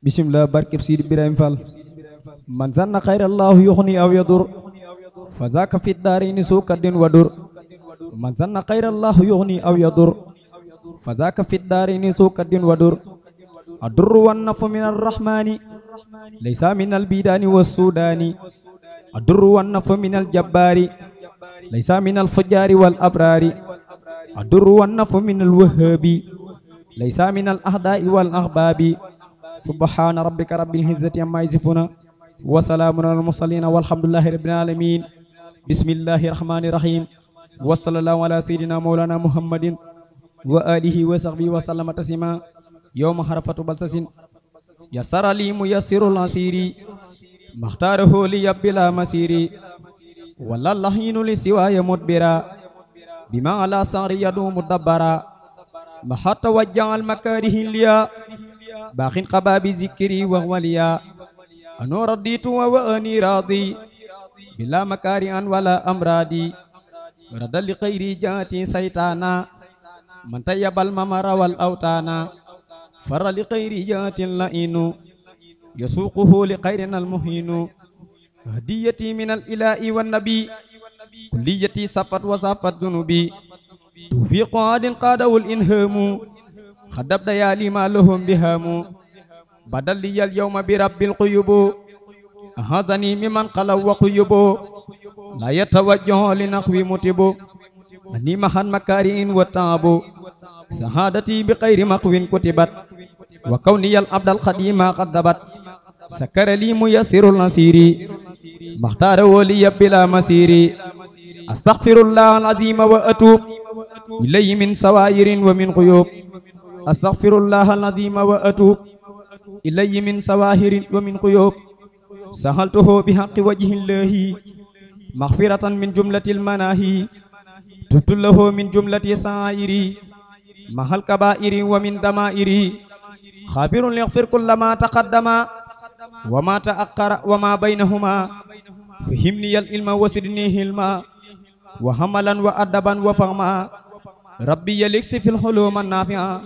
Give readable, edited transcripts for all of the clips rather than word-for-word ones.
bismillah barkeb Sidi Ibrahim Fall man zanna xayrallahu yuxni aw yadur fa zaka fi daarini suukaddin wadur man zanna xayrallahu yuxni aw yadur fa zaka fi daarini suukaddin wadur adurru wan nafu min arrahmani laysa min albidani wassudani adurru wan nafu min aljabbari laysa min alfujari wal abrari adurru wan nafu min alwahabi laysa min alahdai wal ahbabi subhana rabbika rabbil izzati amma yasifuna wa salaamun alal mursalin walhamdulillahi rabbil alamin bismillahi rahmani rahim wa sallallahu ala sayyidina mawlana muhammadin wa alihi wa sahbihi wa sallama taslima yawma harafatu balsasin yassara li muyassirul asiri makhtarahu li yabbila masiri wala lahinu li siwaya mudbira bima ala sari yadu mudabbara mahatta wajjal makarihin liya باخن قباب ذكري ووليا أنو رديت وأني راضي بلا مكارئ ولا أمراضي رد لغيري جاتي سيطانا من طيب الممر والأوتانا فر لغيري جات اللئين يسوقه لغيرنا المهين هديتي من الإله والنبي كليتي صفت وصفت ذنوبي توفيق عاد قاده الإنهام خدب ديالي ما لهم بهام بدل لي اليوم برب القيوب أهزني ممن قلوا وقيوب لا يتوجه لنقوي متب أني مهن مكارئ وتعب سهادتي بخير مقو كتبت وكوني العبد القديم قد ضبت سكر لي ميسر النصير مختار ولي بلا مسير أستغفر الله العظيم وأتوب إليه من سوائر ومن قيوب أستغفر الله العظيم وأتوب إليه من سواهر ومن قيوب سهلته بحق وجه الله مغفرة من جملة المناهي تبت له من جملة سائري مع الكبائر ومن دمائري خابر يغفر كل ما تقدم وما تأخر وما بينهما فهمني العلم وسدني علما وحملا وأدبا وفهما ربي يلكس في الحلوم النافعة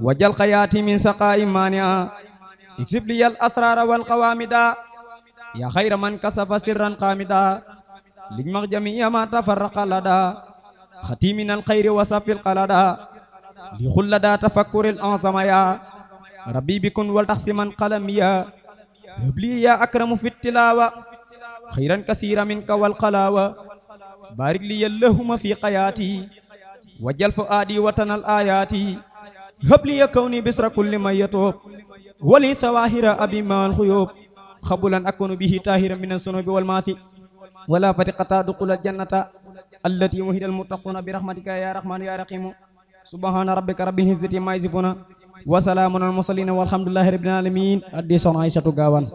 وجل خياتي من سقاء مانعا اكسب لي الأسرار والقوامدا يا خير من كسف سرا قامدا لجمع جميع ما تفرق لدى ختي من الخير وصف القلدا لخل لدى تفكر الأعظم يا ربي بكن والتحسما قلميا هب لي يا أكرم في التلاوة خيرا كثيرا منك والقلاوة بارك لي اللهم في قياتي وجل فؤادي وطن الآيات هب لي كوني بسر كل ما يتوب ولي ثواهر أبي ما الخيوب خبلا أكون به طاهرا من الذنوب والمعاصي ولا فتقة دخول الجنة التي وهد المتقون برحمتك يا رحمن يا رحيم سبحان ربك رب العزة عما يصفون وسلام على المرسلين والحمد لله رب العالمين. Addi Soxna Aysatu Gaawaan.